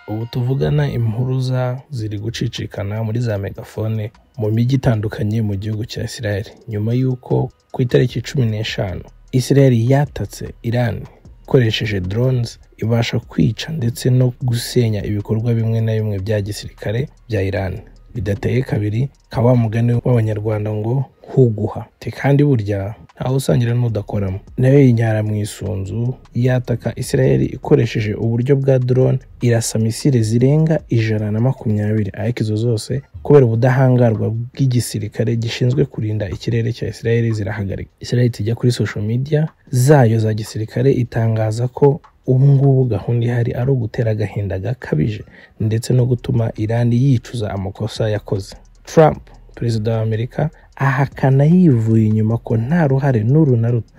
Ubu tuvugana impuruza ziri gucicikana muri za megafone mu mijyi itandukanye mu gihugu cya Israel, nyuma y'uko ku itariki 15 Israel yatatse Iran ikoresheje drones, ibasha kwica ndetse no gusenya ibikorwa bimwe na bimwe bya gisirikare bya Iran. Bidateye kabiri ka wa mugani w'Abanyarwanda ngo huguha te, kandi burya ntawe usangira n'udakoramo. Nayo yinyara mu isunzu, yataka Israel ikoresheje uburyo bwa drone, irasa misile zirenga 120, ariko izo zose kubera ubudahangarwa bw'igisirikare gishinzwe kurinda ikirere cya Israel zirahagarika. Israel ijya kuri social media zayo za gisirikare itangaza ko ubu ngubu gahunda ihari ari ugutera agahinda gakabije ndetse no gutuma Iran yicuza amakosa yakoze. Trump, perezida wa Amerika, ahakana yivuye inyuma ko nta ruhare n'uru na ruto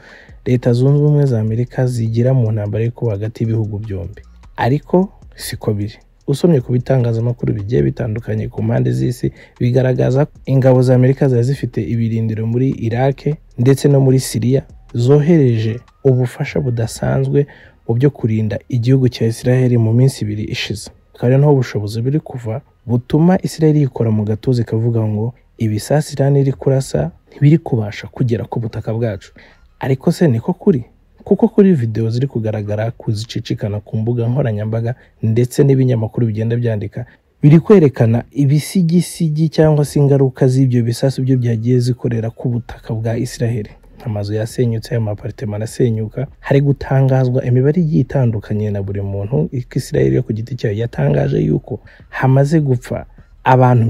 Leta Zunze Ubumwe za Amerika zigira mu ntambara yo kuba hagati y'ibihugu byombi. Ariko siko biri. Usomye ku bitangazamakuru bigiye bitandukanye ku mpande z'isi, bigaragaza ingabo za Amerika zari zifite ibirindiro muri Iraq ndetse no muri Syria, zohereje ubufasha budasanzwe mu byo kurinda igihugu cya Israel mu minsi ibiri ishize. Kandi niho ubushobozi buri kuva butuma Israel yikora mu gatuza ikavuga ngo ibisasu Iran iri kurasa ntibiri kubasha kugera ku butaka bwacu. Ariko se niko kuri? Kuko kuri video ziri kugaragara kuzicicikana ku mbuga nkoranyambaga ndetse n'ibinyamakuru bigenda byandika, biri kwerekana ibisigisigi cyangwa se ingaruka z'ibyo bisasu byo byagiye zikorera ku butaka bwa Israel. Amazu yasenyutse, amapartema arasenyuka. Hari gutangazwa imibare igiye itandukanye na buri muntu. Israel yo ku giti cyayo yatangaje yuko hamaze gupfa abantu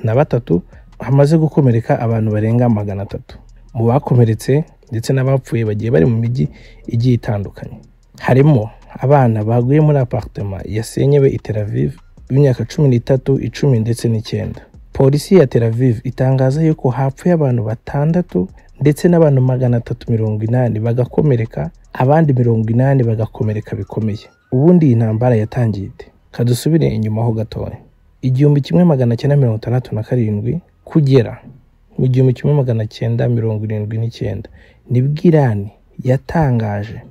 73, hamaze gukomereka abantu barenga 300. Mu bakomeretse ndetse n'abapfuye bagiye bari mu mijyi igiye itandukanye, harimo abana baguye muri apartema yasenyewe i Tel Aviv b'imyaka 13, 10 ndetse n'9. Polisi ya Tel Aviv itangaza yuko hapfuye abantu 6 ndetse n'abantu 380 bagakomereka, abandi 80 bagakomereka bikomeye. Ubundi iyi ntambara yatangiye ite? Kadusubire inyuma ho gatoya. 1967 kugera mu 1979 nibwo Iran yatangaje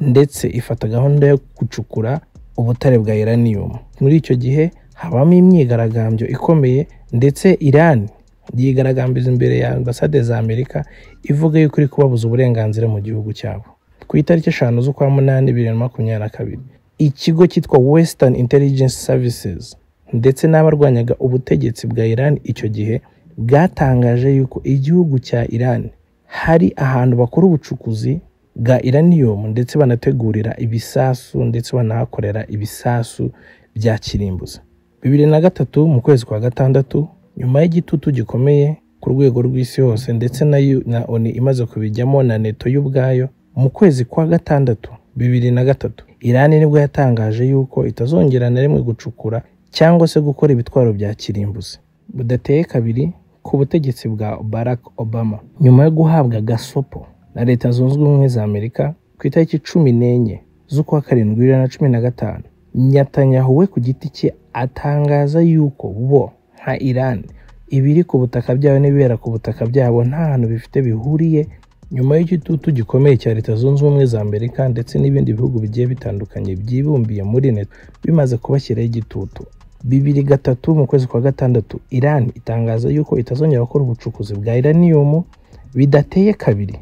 ndetse ifata gahunda yo gucukura ubutare bwa uranium. Muri icyo gihe habamo imyigaragambyo ikomeye, ndetse Iran yigaragambiriza imbere ya ambasade za Amerika ivuga yuko iri kubabuza uburenganzira mu gihugu cyabo. Ku itariki 5 z'ukwa 8 2022, ikigo cyitwa Western Intelligence Services ndetse n'abarwanyaga ubutegetsi bwa Iran icyo gihe bwatangaje yuko igihugu cya Iran hari ahantu bakora ubucukuzi bwa uranium ndetse banategurira ibisasu ndetse banahakorera ibisasu bya kirimbuzi. 2003 mu kwezi kwa 6, nyuma y'igitutu gikomeye ku rwego rw'isi hose ndetse na ONU imaze kubijyamo na NATO y'ubwayo, mu kwezi kwa 6 2003 Iran nibwo yatangaje yuko itazongera na rimwe gucukura cyangwa se gukora ibitwaro bya kirimbuzi. Budateye kabiri ku butegetsi bwa Barack Obama, nyuma yo guhabwa gasopo na Leta Zunze Ubumwe za Amerika ku itariki 14 z'ukwa 7 2015, Netanyahu we ku giti cye atangaza yuko bo nka Iran ibiri ku butaka byabo n'ibibera ku butaka byabo nta hantu bifite bihuriye. Nyuma y'igitutu gikomeye cya Leta Zunze Ubumwe za Amerika ndetse n'ibindi bihugu bigiye bitandukanye byibumbiye muri NATO bimaze kubashyiraho igitutu, 2003 mu kwezi kwa 6 Iran itangaza yuko itazongera gukora ubucukuzi bwa uranium. Bidateye kabiri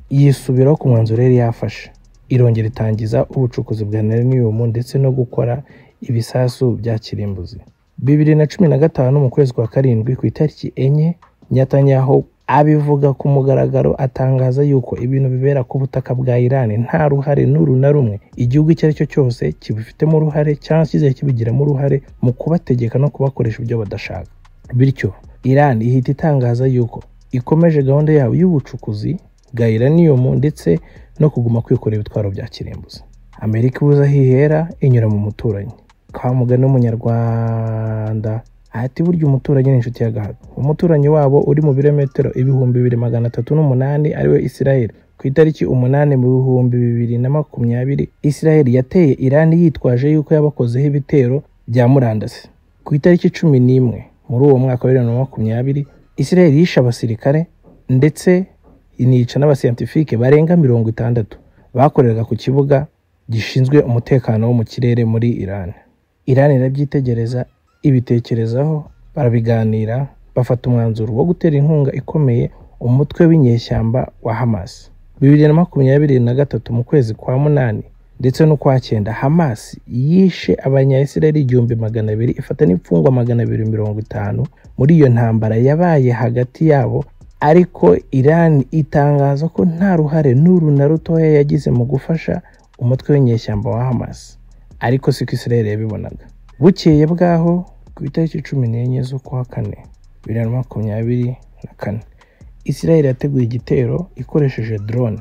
yisubiraho ku mwanzuro yari yafashe, irongera itangiza ubucukuzi bwa uranium ndetse no gukora ibisasu bya kirimbuzi. 2015 mu kwezi kwa 7 ku itariki 4, Netanyahu abivuga ku mugaragaro atangaza yuko ibintu bibera ku butaka bwa Iran nta ruhare n'uru na rumwe igihugu icyo ari cyo cyose kibifitemo uruhare cyangwa kizajya kibigiramo uruhare mu kubategeka no kubakoresha ibyo badashaka. Bityo Iran ihita itangaza yuko ikomeje gahunda yabo y'ubucukuzi bwa uranium ndetse no kuguma kwikorera ibitwaro bya kirimbuzi. Amerika ibuza hihera inyura mu muturanyi. Kwa mugani w'Umunyarwanda ati burya umuturanyi ni inshuti y'agahato. Umuturanyi wabo uri mu birometero 2308 ariwe Israel, ku itariki 8 mu 2020 Israel yateye Iran yitwaje yuko yabakozeho ibitero bya murandasi. Ku itariki 11 muri uwo mwaka wa 2020 Israel yishe abasirikare ndetse inica n'abasiyantifike barenga 60 bakoreraga ku kibuga gishinzwe umutekano wo mu kirere muri Iran. Iran irabyitegereza, ibitekerezaho, barabiganira, bafata umwanzuro wo gutera inkunga ikomeye umutwe w'inyeshyamba wa Hamas. 2023 mu kwezi kwa munani ndetse n'ukwa cyenda, Hamas yishe abanya-Israel 1200, ifata n'imfungwa 250 muri iyo ntambara yabaye hagati yabo. Ariko Iran itangaza ko nta ruhare n'uru na rutoya yagize mu gufasha umutwe w'inyeshyamba wa Hamas, ariko siko Israel yabibonaga. Bukeye bwaho ku itariki 14 z'ukwa kane 2024, Israel yateguye igitero ikoresheje drone,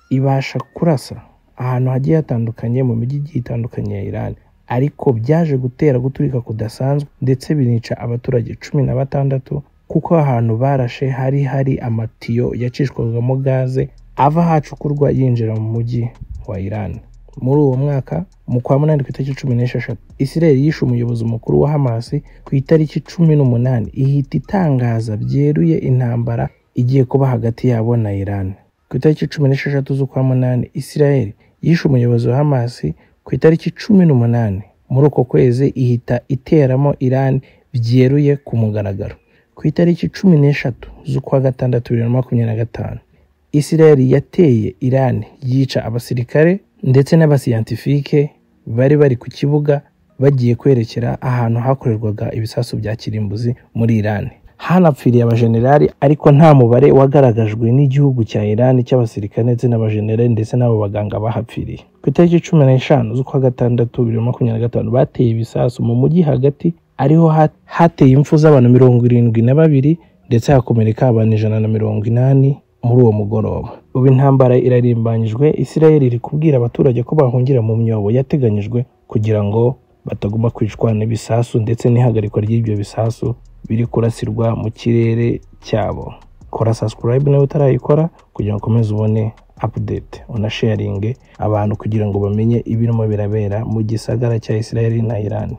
ibasha kurasa ahantu hagiye hatandukanye mu mijyi igiye itandukanye ya Iran, ariko byaje gutera guturika kudasanzwe ndetse binica abaturage 16, kuko ahantu barashe hari hari amatiyo yacishwagamo gaze ava hacukurwa yinjira mu mujyi wa Iran. Muri uwo mwaka mu kwa munani ku itariki 16, Israel yishe umuyobozi mukuru wa Hamas. Ku itariki 18 ihita itangaza byeruye intambara igiye kuba hagati yabo na Iran. Ku itariki 16 z'ukwa munani Israel yishe umuyobozi wa Hamas. Ku itariki 18 muri uko kwezi ihita iteramo Iran byeruye ku mugaragaro. Ku itariki 13 z'ukwa gatandatu 2025, Israel yateye Iran, yica abasirikare ndetse n'abasiyantifike bari bari ku kibuga bagiye kwerekera ahantu hakorerwaga ibisasu bya kirimbuzi muri Iran. Hanapfiriye abajenerali, ariko nta mubare wagaragajwe n'igihugu cya Iran cy'abasirikare ndetse n'abajenerali ndetse n'abo baganga bahapfiriye. Ku itariki 15 z'ukwa gatandatu 2025, bateye ibisasu mu mujyi hagati, ariho hateye impfu z'abantu 72 ndetse hakomereka abantu 180 muri uwo mugoroba. Ubu intambara irarimbanyijwe. Israel iri kubwira abaturage ko bahungira mu myobo yateganyijwe kugira ngo batagomba kwicwa n'ibisasu ndetse n'ihagarikwa ry'ibyo bisasu biri kurasirwa mu kirere cyabo. Kora subscribe niba utarayikora kugira ngo ukomeze ubone update, unasharinge abantu kugira ngo bamenye ibirimo birabera mu gisagara cya Israel na Iran.